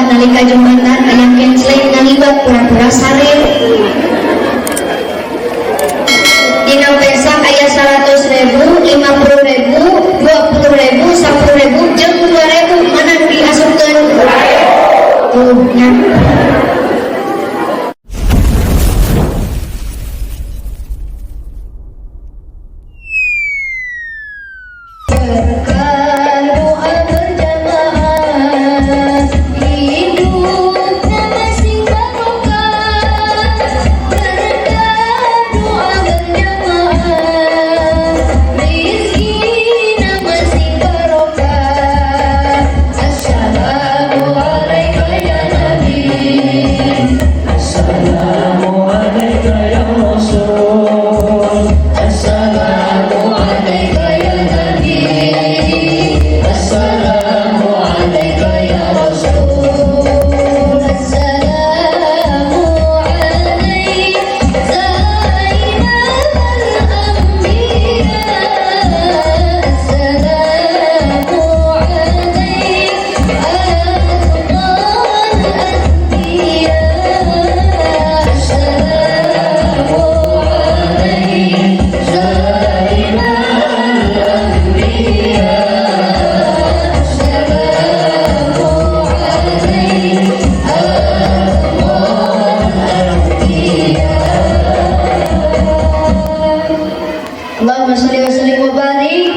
Nalika Jumatan aya kencleng ngalibat pura-pura sare. Dina pesak aya 100.000, 50.000, 20.000, 10.000, jeung 2.000, mana nu diasupkeun? Tuh nya. Berkah doa berjamaah, hidupna masing barokah. Berkah doa berjamaah, rizkina masing barokah. Assalamualaikum ya Nabi. Assalamualaikum ya Rasul. Assalamualaikum ya Nabi. Assalamualaikum ya Rasul. Assalamualaikum Zainal Anbiya. Assalamualaikum Atqal Anbiya. Assalamualaikum Zainal Anbiya. Assalamualaikum Atqal Anbiya. Allahumma sholli wa sallim wa barik.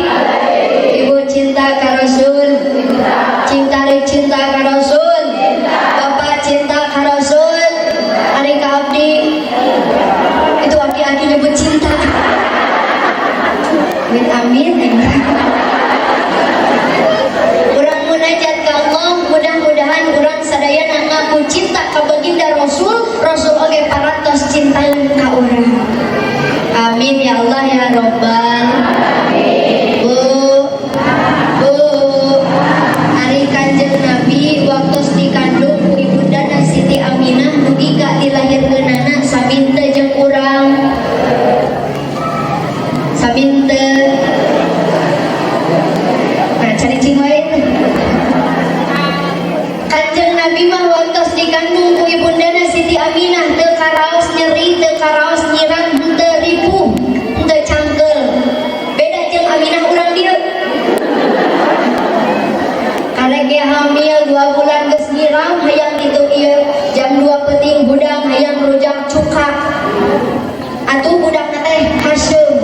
Ibu cinta ka Rasul, cinta cinta ka Rasul, bapak cinta ka Rasul, ari ka abdi itu aki-aki nyebut cinta. Amin amin. Urang munajat ka Allah, mudah-mudahan urang sadayana ngaku cinta ka baginda Rasul, Rasul oge parantos cintaeun ka urang. Amin ya Allah ya Robbal. Bu, Bu, ari Kanjeng Nabi waktu dikandung ku ibundana Siti Aminah dugi ka dilahirkeunana sami teu jeung urang? Sami teu? Nah, cari cing wae teh. Kanjeng Nabi mah waktu dikandung ku ibundana Siti Aminah teu karaos nyeri, teu karaos nyirang, teu ripuh, teu cangkeul. Beda jeung Aminah urang dieu. Karek ge hamil 2 bulan geus nyiram hayang kitu ieu, jam 2 peuting hudang hayang rujak cuka. Atuh budakna teh haseum.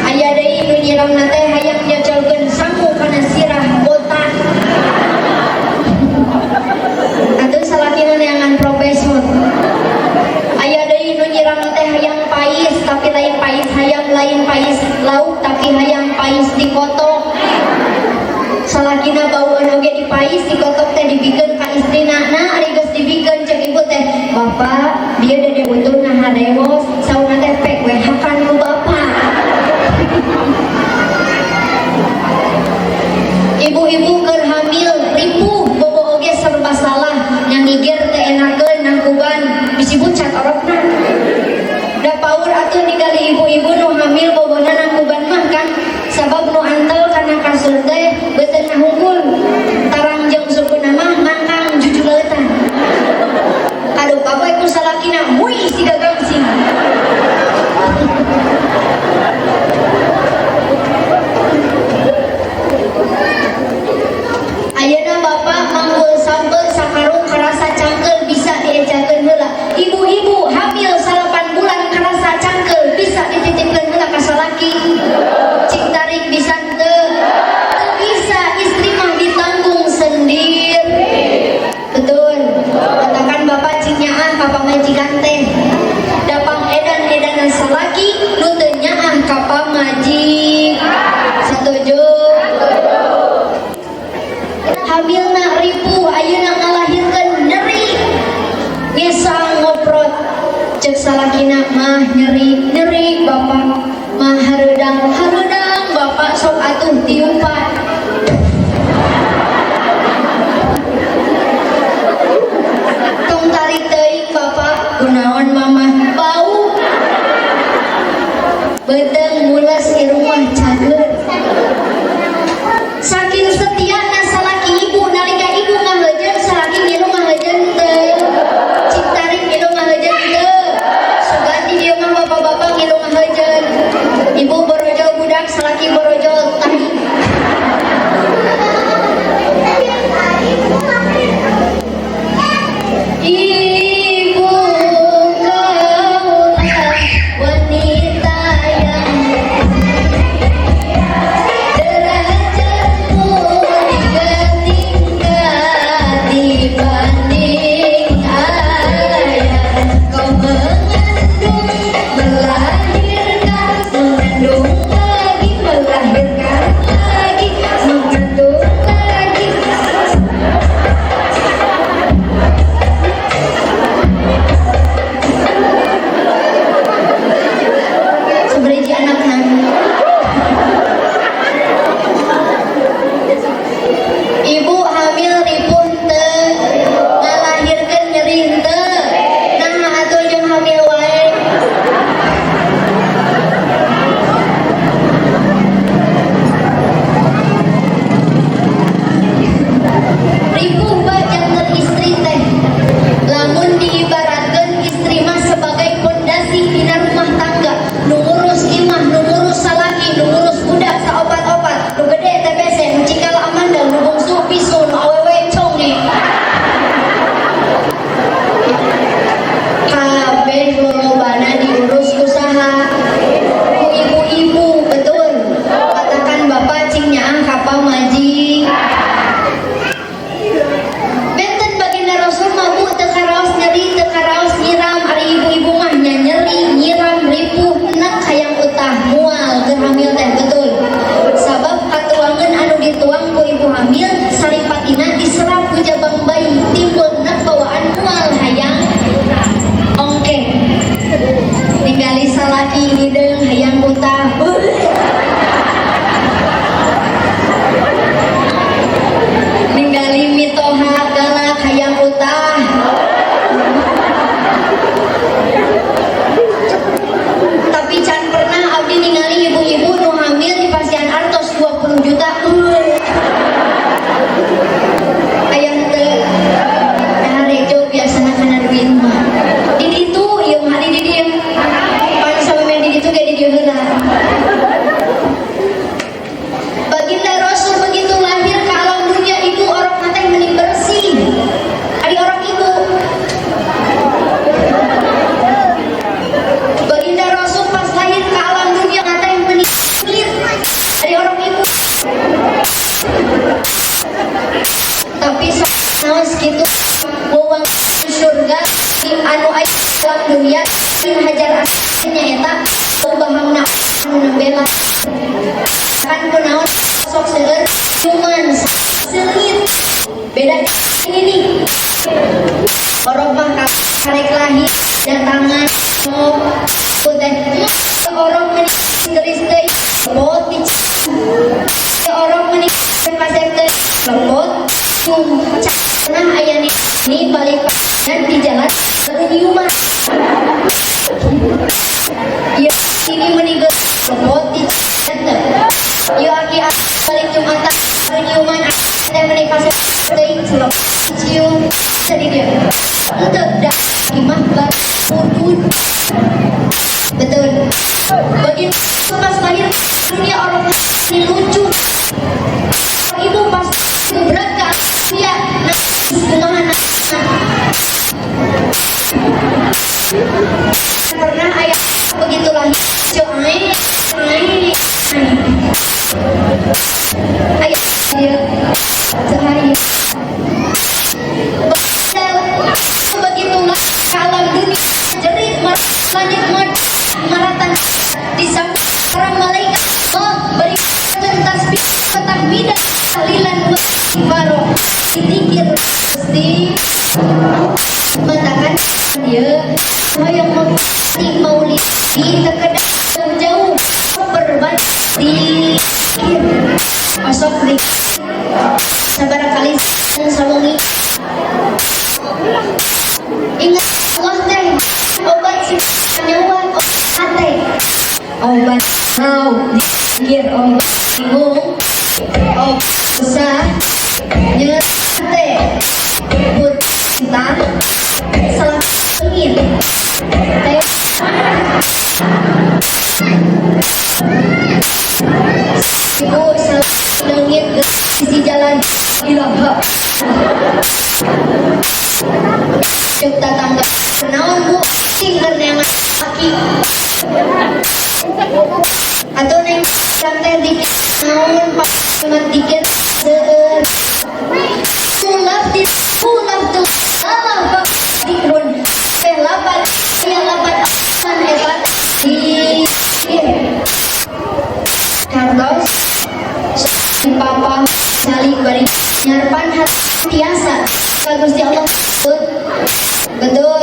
Aya deui nu nyiramna teh hayang nyocolkeun sangu kana sirah botak. Atuh salakina neangan profesor. Aya deui nu nyiramna teh hayang pais tapi lain pais hayam, lain pais lauk, tapi hayang pais dikotok. Salakina bauan oge dipais dikotok teh dibikeun ka istrina. Nah, ari geus dibikeun cek ibu teh, "Bapak, dia dede utuh nah harewos." Sauna teh, "Pek we hakan ku bapak." Ibu-ibu keur hamil ripuh bobo oge serba salah, nyangigir teh enakeun nangkuban bisi bucat orokna. Da paur atuh ningali ibu-ibu nu hamil bobona nangkuban mah kan, sabab nu antel kana kasur teh beuteungna hungkul, tarangjeng sukuna mah mangkang jujuleutan. Kaduh bapak ku salakina muih siga gangsing. Ayeuna bapak manggul sambel sakarung karasa cangkeul bisa diejakeun heula. Ibu-ibu hamil 8 bulan karasa cangkeul bisa dititipkeun heula ka salaki? Cing tarik bisa teu? Teu bisa, istri mah ditanggung sendiri. Betul. Katakan bapak cing nyaah ka pamajikan teh. Dapang edan-edanan salaki nu teu nyaah ka pamajik. Satuju? Hamilna ripuh, ayeuna ngalahirkeun nyeri, ngesang ngoprot. Cek salakina mah, "Nyeri nyeri bapak mah." "Hareudang hareudang bapak, sok atuh tiupan." "Tong tarik teuing bapak." "Kunaon mamah?" "Bau." Beuteung mules, irung mah cager. Saking setiana salaki ibu, nalika ibu ngaheujeun Beda ini nih. Orok mah karek lahir datangan teh orok meni gelis teh lepot di orok meni pasir teh lepot nah aya nih balik dan di jalan nyiuman. Ya ini meninggal lepot di ya aki balik jumatan nyiuman teh meni pasir teh cium jadi dia untuk dah imah baru betul. Bagi pas lahir dunia orang ini lucu. Ibu pas berat ke dia kumaha. Pernah ayah begitu lahir ai ai ayah dia sehari begitulah alam dunia jerit langit maratan disambut para malaikat Allah berikan tasbih tahmidan tahlilan wa istighfar zikir pasti matakan dia hoyong mau maulid di terkedap jauh perban di osok di sabar kali sawengi ingat Allah teh obat nyawa hati obat mau dikir obat bingung obat susah nyerte put cinta salah ingin teh ibu salah lengit sisi jalan ilaha cek tetangga naon bu sing neangan kaki atau neng teh dikit naon pak dikit seueur ulaf di ulaf tuh Allah pak dikrun teh lapan ya lapan man hebat di kartos papa saling bari nyarpan hati biasa Gusti Allah betul betul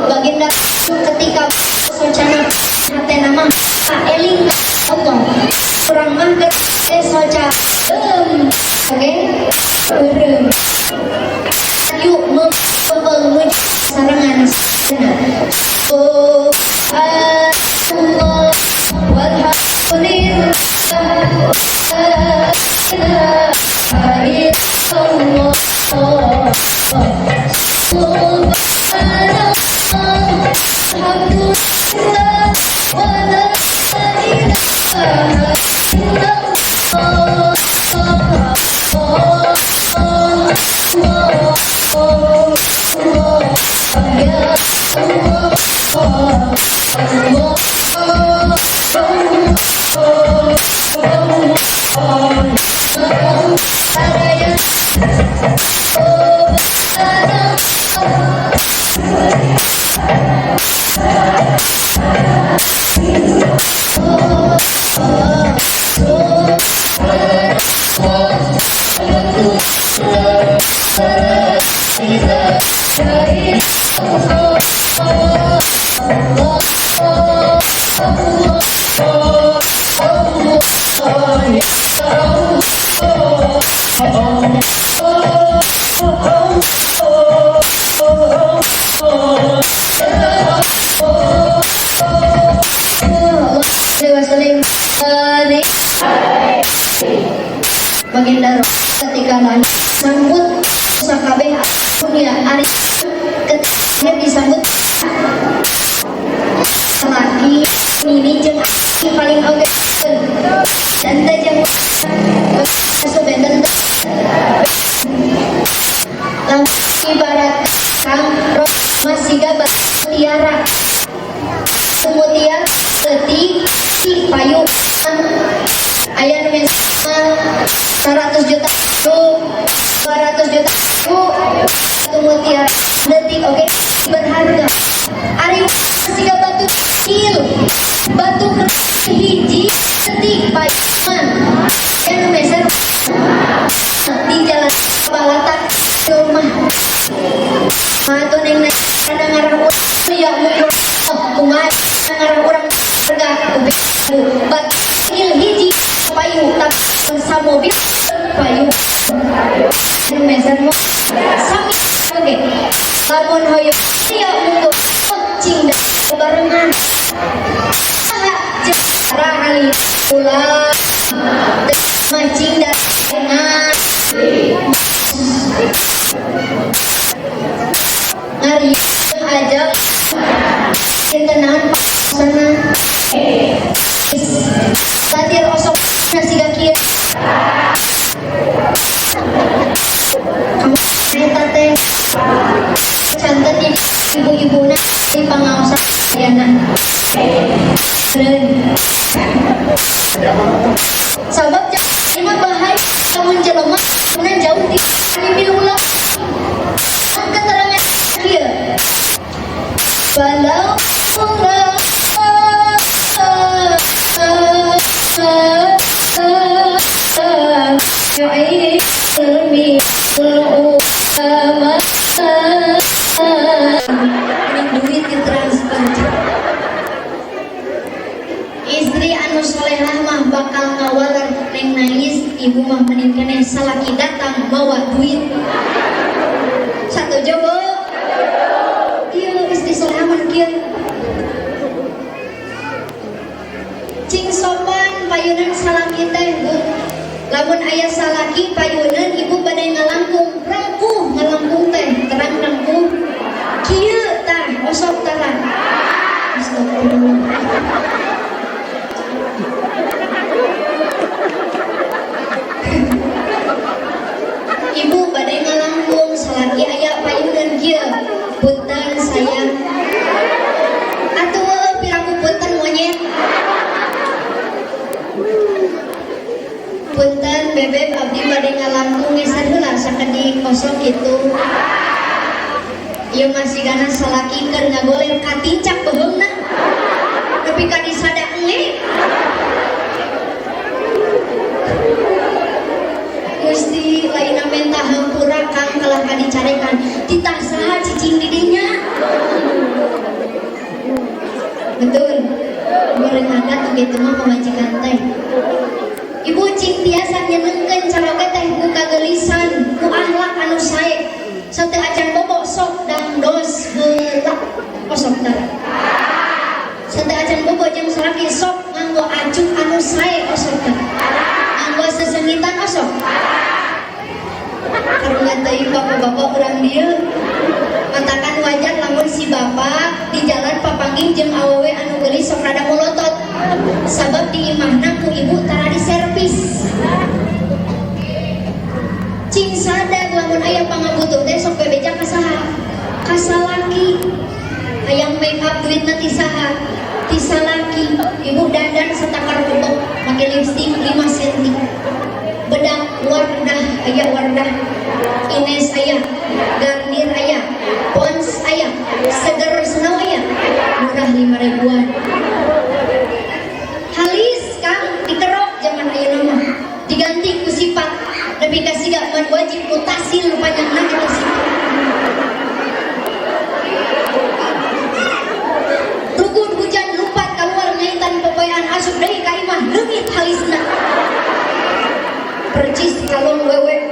baginda ketika socana hati nama eling Allah kurang mah ke soca oke berem yuk membangun sarangan oh Allah walhamdulillah la ilaha illallah subhanallah alhamdulillah wa la ilaha illallah ya Allah Baginda ketika lahir sambut sakabeh dunia ari ketika disambut laki ini jeung paling oge dan teh jeung benten langsung ibarat kang roh masih gabah mutiara mutiara leutik payu aya nu 100 juta 200 juta satu mutiara detik oke berharga ari siga batu kecil batu hiji detik payu aya nu meser di jalan Balatan Mah atuh neng ngarah ya mungkin kumaha ngarah urang warga batil hiji payu tapi samobil payu meser mo sami oge lamun hoyong ya munggo cing barengan saha ali ulah mancing dan ngari aja tenang sana tatir osok nasi kieu kamu eta teh canten di ibu-ibuna di pangaosan ayana. Sabab mah bahaya lamun jelema mun jauh ti milulah keterangan kieu walau ilmi ulama duit ditransfer. Istri anu solehah mah bakal ngawaler neng nangis ibu mah mending keneh salaki datang bawa duit. Satu jobo iya istri solehah mah kieu cing sopan payunan salaki teh bu. Lamun aya salaki payunan ibu bade ngalangkung rengkuh ngalangkung teh terang rengkuh kieu tah osok tara. Astagfirullah. Ibu bade ngalangkung salaki aya payunan kieu punten sayang atuh piraku punten monyet punten bebeb abdi bade ngalangkung ngeser heula sakedik kosong kitu. Ieu masih gana salaki keur ngagoler katincak beuheungna nepi ka disada engge. Gusti lainna menta hampura kang kalah ka dicarekan titah saha cicing di dinya. Betul goreng adat kitu mah pamajikan teh. Ibu cing tiasa nyenengkeun caroge teh ku kagelisan ku akhlak anu sae. Sateu acan bobo sok dangdos heula osok tara. Sateu acan bobo jeung salaki sok nganggo acuk anu sae osok tara. Nganggo sesengitan osok. Karunya teuing bapak-bapak urang dieu. Matakan wajar lamun si bapak di jalan papanggih jeung awewe anu geulis sok rada molotot. Sabab di imahna ku ibu tara diservis. Cing sadar lamun aya pangabutuh teh sok bebeja ka saha? Ka salaki. Hayang make up duitna ti saha? Ti salaki. Ibu dandan satakar bebek make lipstik 5 cm. Bedak wardah aya wardah. Ines aya, Garnier aya, Pons aya, Seger Snow aya. Murah 5 ribuan. Halis kang dikerok zaman ayeuna mah. Diganti ku sifat nepi ka siga man wajib mutasil panjangna eta sifat. Rugun hujan lumpat keluar ngaitan popoean asup deui ka imah leungit halisna. Percis kalong wewe.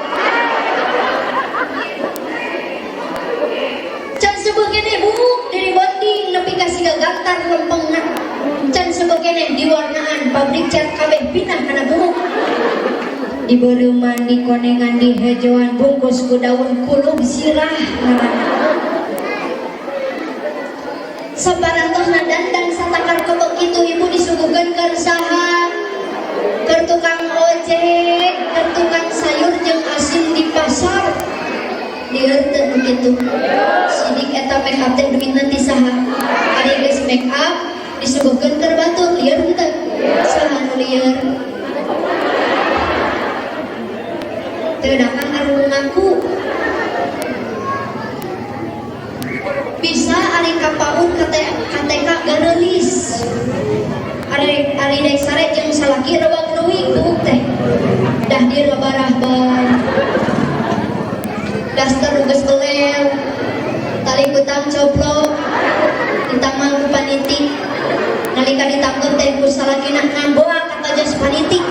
Can seubeuh keneh buuk diri bonding nepi ka siga gantar lempengna. Can seubeuh keneh diwarnaan pabrik cat kabeh pindah kana buuk. Dibereuman dikonengan dihejoan bungkus ku daun kulub sirah ngaranna. Saparantosna dandan satakar kebek kitu ibu disuguhkeun keur saha? Keur tukang ojek, keur tukang sayur jeung asin di pasar. Lieur teu nu kitu. Sidik eta make up teh duitna ti saha? Ari geus make up disuguhkeun keur batur lieur henteu? Saha nu lieur? Teu datang anu ngaku. Bisa ari ka PAUD ka TK gareulis. Ari ari daek sare jeung salaki rewang leuwih buuk teh. Dah dieu babarah bae. Dah Daster nu geus belel, tali kutang coplok, ditambal ku panitik. Nalika ditangkep teh ku salakina ngagoa kata jas panitik.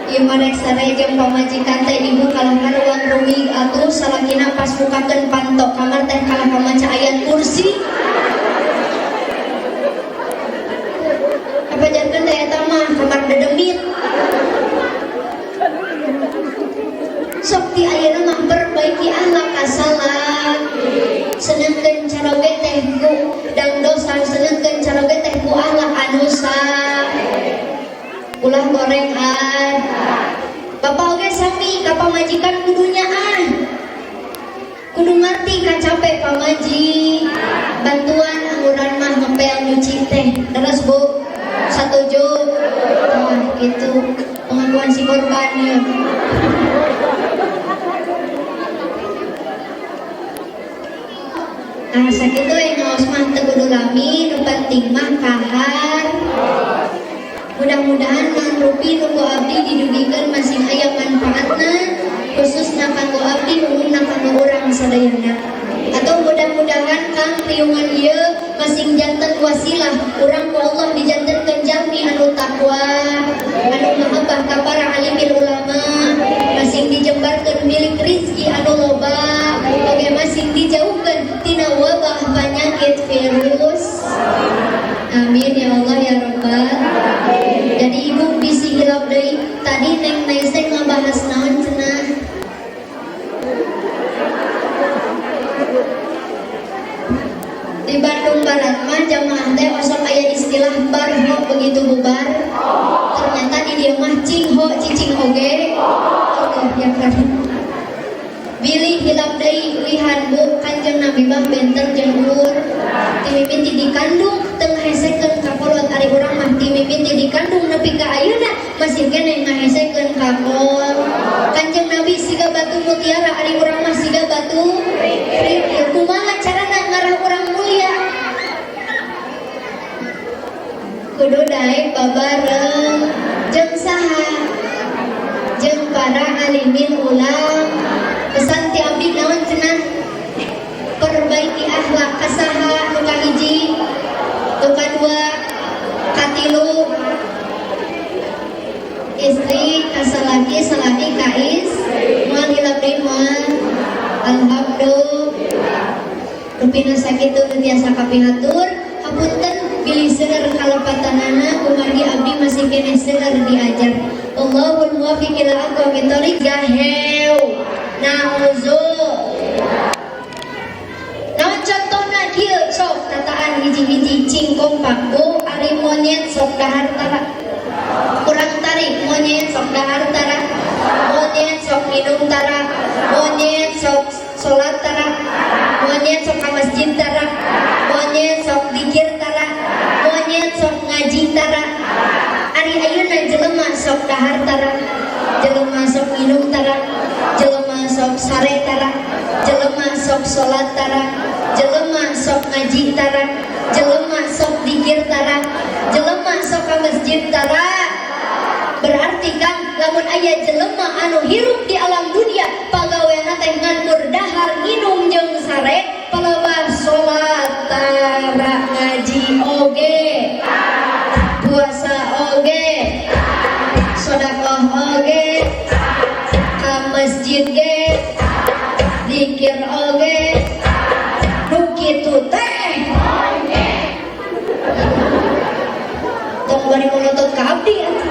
Ieu mah rek sare jeung pamajikan teh, ibu, kalah ruang rumig atuh. Salakina pas bukakeun panto kamar teh kalah maca ayat kursi. Apa janten teh eta mah kamar dedemit. Sok ti ayeuna mah perbaiki akhlak kasalah, senengkeun caroge teh ku dangdosan, senengkeun caroge teh ku akhlak anu ulah goreng. Ah, bapak oge sami ka pamajikan, kudunya ah kudu ngerti kacape pamaji, bantuan anguran mah ngepel, nyuci teh. Terus, Bu, setuju? Wah, gitu pengakuan si korban ya. Nah, sakitu yang ngaos mah teu kudu lami, nu penting mah kahar. Mudah-mudahan mangrupi nu ku abdi didugikeun masing aya manfaatna, khususna kanggo abdi, umumna kanggo urang sadayana. Atau mudah-mudahan kang riungan ieu masing janten wasilah urang ku Allah dijantenkeun jalmi anu takwa, anu mahabbah ka para alimil ulama, masing dijembarkeun milik rizki anu loba, oge masing dijauhkeun tina wabah penyakit virus. Amin ya Allah ya Rabbal. Jadi ibu bisi hilap deui, tadi Neng Nais teh ngabahas naon cenah? Di Bandung Barat mah jamaah teh osok aya istilah barho begitu bubar. Ternyata di dieu mah cingho, cicing oge. Allah ya kan. Bilih hilap deui wihan, Bu, Kanjeng Nabi mah benten jeung ulur. Ti mimiti dikandung teu ngahesekeun ka kolot, ari urang mah ti mimiti dikandung nepi ka ayeuna masih keneh ngahesekeun ka kolot. Kanjeng Nabi siga batu mutiara, ari urang mah siga batu kerikil. Kumaha carana ngarah urang mulia? Kudu daek babareng jeung saha? Jeung para alimin ulam. Pesan ti abdi naon cenah? Perbaiki akhlak kasaha nu kahiji, nu kadua, katilu? Istri kasalaki, salaki ka istri. Moal hilap deui, moal. Alhamdulillah, rupina sakitu nu tiasa kapihatur. Hapunten bilih seueur kalepatanana, kumargi abdi masih keneh seueur diajar. Allahul muwaffiq ila aqwamit thoriq. Gaheu, nauzu. Naon contohna kieu? Sok tataan hiji-hiji, cing kompak, Bu. Ari monyet sok dahar tara? Kurang tarik. Monyet sok dahar tara? Monyet sok minum tara? Monyet sok salat tara? Monyet sok ka masjid tara? Monyet sok dikir tara? Monyet sok ngaji tara? Ari ayeuna jelema sok dahar tara? Jelema sok minum tara? Jelema sok sare tara? Jelema sok salat tara? Jelema sok ngaji tara? Jelema sok dikir tara? Jelema sok ka masjid tara? Berarti kan lamun aya jelema anu hirup di alam dunia pagaweana teh ngan kur dahar, nginum jeung sare, palebah salat tara, ngaji oge, puasa oge, sedekah oge, ka masjid ge, zikir oge, nu kitu teh tong bari melotot ka abdi atuh.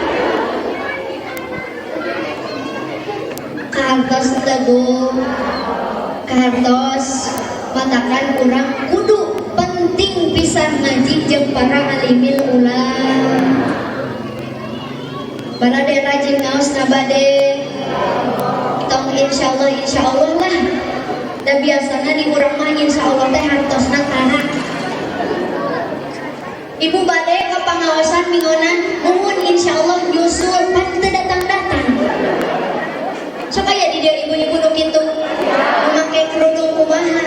Kahartos teguh, kahartos. Matakan urang kudu penting pisan ngaji jeung para alimil ulam. Barade rajin ngaos na bade tong insyaallah insyaallah lah. Da biasana di urang mah insyaallah teh hartosna tara. Ibu bade ka pangaosan minggonan, "Muhun, insyaallah nyusul," pan teu datang-datang. Sok aya di dieu ibu-ibu nu kitu, nu make kerudung kumaha.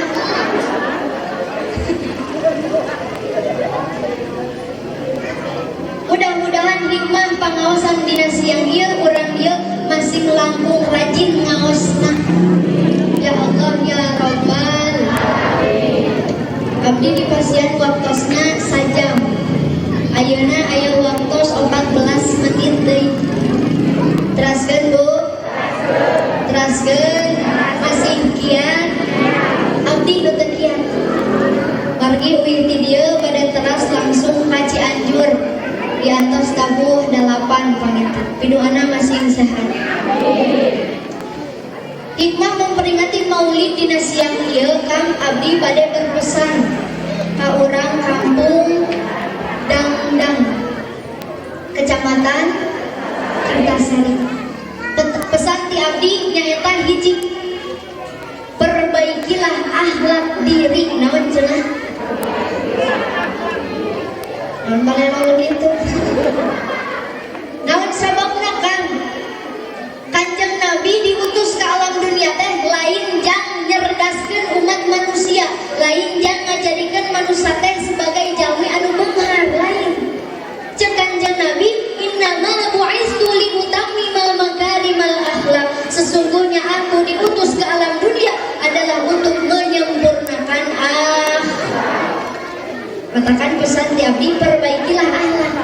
Mudah-mudahan hikmah. Pangaosan dina siang ieu, urang ieu masih langkung rajin ngaosna. Ya Allah ya Robbal. Abdi dipasihan waktosna sajam. Ayeuna aya waktos 14 menit deui. Teraskeun, Bu? Teraskeun. Masih kiat? Abdi nu teu kiat. Margi uih ti dieu bade teras langsung ka Cianjur. Di atas tabuh 8 panginten. Piduana masing sehat. Hikmah memperingati Maulid dina siang ieu, Kang, abdi bade berpesan ka urang kampung Dangdang, Kecamatan Kertasari. Pesan ti abdi nyaeta hiji, perbaikilah akhlak diri. Naon cenah? Naon balelo gitu? Naon sababna, Kang? Kanjeng Nabi diutus ke alam dunia teh lain jang nyerdaskeun umat manusia, lain jang ngajadikeun manusia teh sebagai jalmi anu beunghar, lain. Cek Kanjeng Nabi, "Innama bu'istu li utammima makarimal akhlak." Sesungguhnya aku diutus ke alam dunia adalah untuk menyempurnakan akhlak. Katakan pesan ti abdi, perbaikilah akhlak.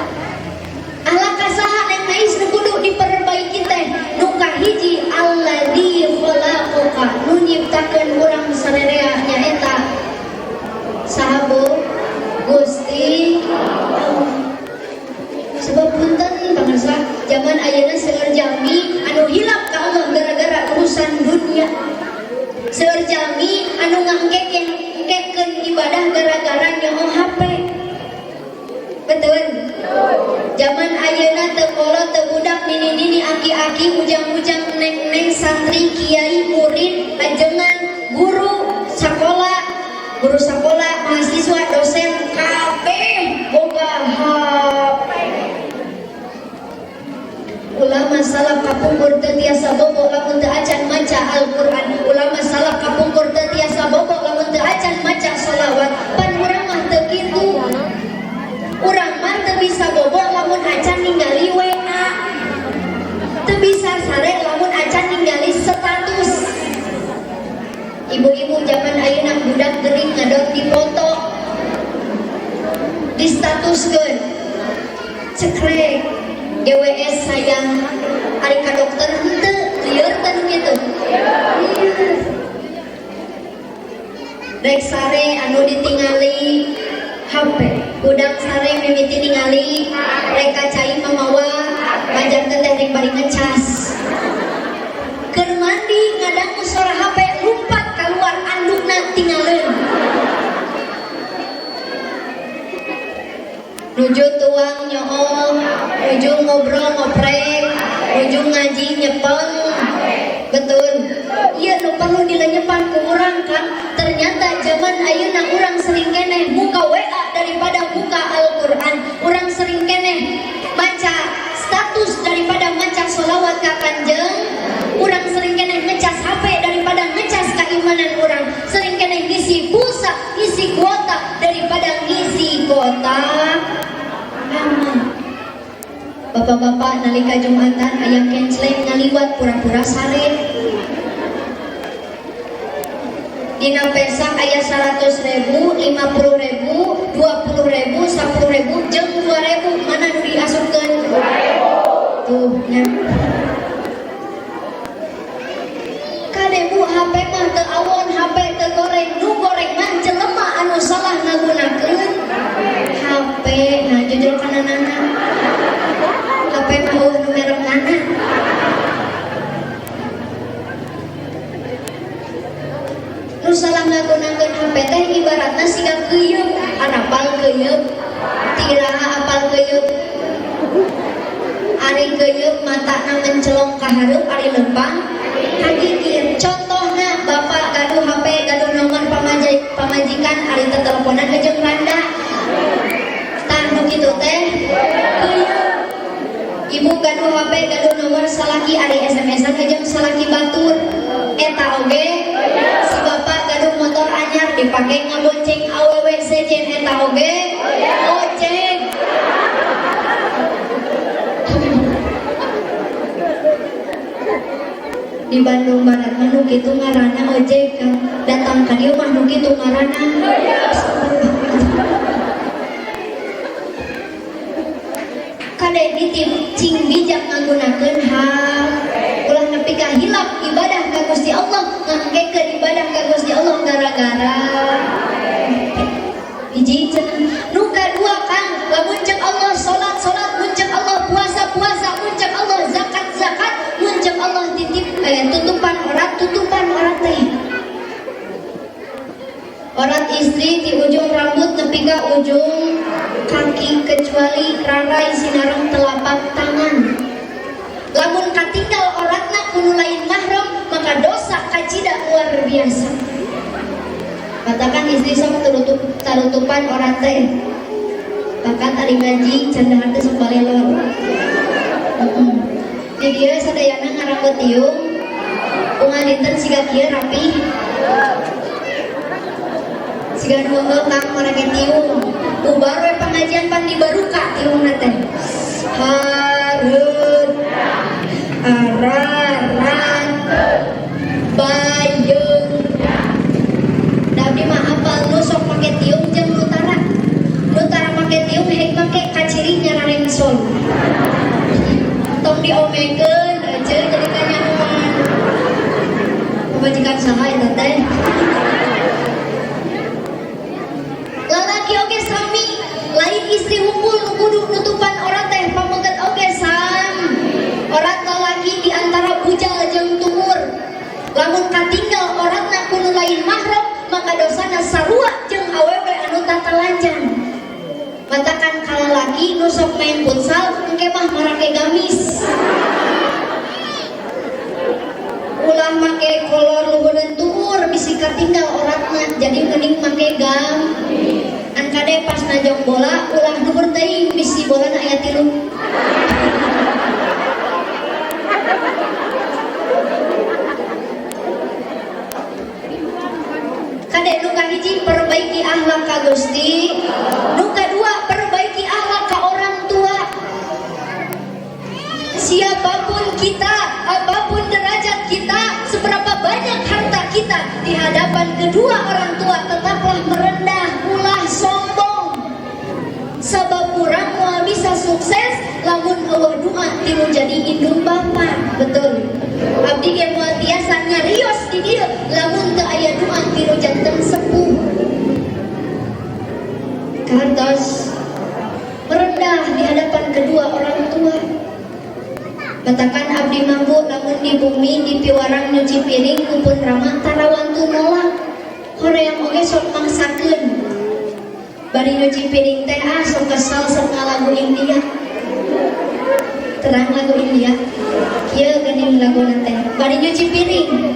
Akhlak ka saha, Neng Ais, nu kudu diperbaiki teh? Nu kahiji, alladzi khalaqaka, nu nyiptakeun urang sarerea nyaeta saha, Bu? Gusti Allah. Sebab punten pangarsa, zaman ayeuna seueur jalmi anu hilap ka Allah gara-gara urusan dunia. Seueur jalmi anu ngangkekeun ibadah gara-gara nyoo HP. Betul? Zaman ayeuna teu kolot teu budak, nini-nini, aki-aki, ujang-ujang, neng-neng, santri, kiai, murid, ajengan, guru, sekolah, guru sekolah, mahasiswa, dosen, kabeh boga HP. Ulama salaf kapungkur teu tiasa bobo lamun teu acan maca Al-Qur'an. Ulama salaf kapungkur teu tiasa bobo lamun teu acan maca sholawat. Pan urang mah teu kitu. Urang mah teu bisa bobo lamun acan ningali WA. Teu bisa sare lamun acan ningali status. Ibu-ibu zaman ayeuna, budak gering ngadot dipoto. Di statuskeun. Cekrek. GWS sayang, ari ka dokter henteu lieur teh nu kitu. Lieur. Rek sare anu ditingali HP, budak sare mimiti ningali, rek ka cai mamawa, majarkeun teh rek bari ngecas. Keur mandi ngadangu suara HP, lumpat keluar, andukna tingaleun. Nuju tuang nyoo, nuju ngobrol ngoprek, nuju ngaji nyepeng. Betul? Iya, nu perlu dilenyepan ku urang kan. Ternyata zaman ayeuna urang sering keneh muka WA daripada muka Al-Qur'an. Urang sering keneh maca status daripada maca sholawat ka Kanjeng. Urang sering keneh ngecas HP daripada ngecas keimanan urang. Sering keneh ngisi pulsa, ngisi kuota daripada ngisi kotak amal. Bapak-bapak, nalika Jumatan aya kenceleng ngaliwat, pura-pura sare. Dina pesak aya 100 ribu, 50 ribu, 20 ribu, 10 ribu, jeung 2 ribu, mana nu diasupkeun? Tuh nya. Kade, Bu, HP mah teu awon, HP teu goreng, nu goreng mah jelema anu salah ngagunakeun HP. Nah, jujur kana nana. HP mah euweuh nu merek nana. Nu salah ngagunakeun HP teh ibaratna siga keuyeup, arapal keuyeup, tiraha apal keuyeup. Ari keuyeup matana mencelong ka hareup, ari leumpang ka gigir. Contohna, bapak gaduh HP, gaduh nomor pamajikan, ari teu teleponan jeung randa. Tah, nu kitu teh keuyeup. Ibu gaduh HP, gaduh nomor salaki, ari SMS-an jeung salaki batur. Eta oge. Si bapak gaduh motor anyar, dipake ngabonceng awewe sejen, eta oge. Ojek. Di Bandung Barat mah nu kitu ngaranna ojek kan. Datang ka dieu mah nu kitu ngaranna. Kade nitip cing bijak ngagunakeun hak. Ulah nepi ka hilap ibadah ka Gusti Allah, ngangkekeun ibadah ka Gusti Allah gara-gara hiji cenah. Nu kadua Kang, lamun cek Allah salat salat, mun cek Allah puasa puasa, mun cek Allah zakat zakat, mun cek Allah titip tutupan orat teh. Orat istri di ujung rambut nepi ka ujung kaki kecuali rarai sinareng telapak tangan. Lamun katinggal oratna kudu lain mahram maka dosa kacida luar biasa. Katakan istri sok tarutupan orat teh. Bahkan tadi ngaji cendahan teh sok balelor. Di dieu sadayana ngarambut tiung, unggal dinten siga kieu rapi. Siga nu heuh Kang marake tiung. Bubar we pangajian pan dibaruka tiungna teh. Hareut araran bayeung. Da abdi mah apal nu sok make tiung jeung nu tara. Nu tara make tiung hek make kaciri nyararengsol. Tong diomekeun aja jadi kanyahoan. Pamajikan saha eta teh? Lalaki oge sami, lain istri hunkul nu kudu nutupan orat teh pameget oge sam. Orat lalaki di antara bujal jeung tumur. Lamun katinggal oratna kudu lain mahram maka dosana sarua jeung awewe anu tatalanjang. Matakan kalalaki nu sok main futsal engke mah marake gamis. Ulah make kolor luhureun tuur bisi katinggal oratna jadi mending make gam. An kade pas najong bola ulah luhur teuing bisi bolana aya 3. Kade nu kahiji perbaiki akhlak ka Gusti, nu kadua perbaiki akhlak ka orang tua. Siapapun kita, apapun derajat kita, seberapa banyak harta kita, di hadapan kedua orang tua tetaplah merendah, ulah sombong. Sebab urang moal bisa sukses lamun eueuh doa ti nu jadi indung bapa. Betul. Abdi ge moal tiasa nyarios di dieu lamun teu aya doa ti nu janten sepuh. Kartos merendah di hadapan kedua orang tua. Katakan abdi mampu lamun di bumi di piwarang nyuci piring kupun rama tarawantu nolak. Hoream oge sok maksakeun. Bari nyuci piring teh ah sok kesel sok ngalagu India. Terang lagu India. Kieu geuning laguna teh. Bari nyuci piring.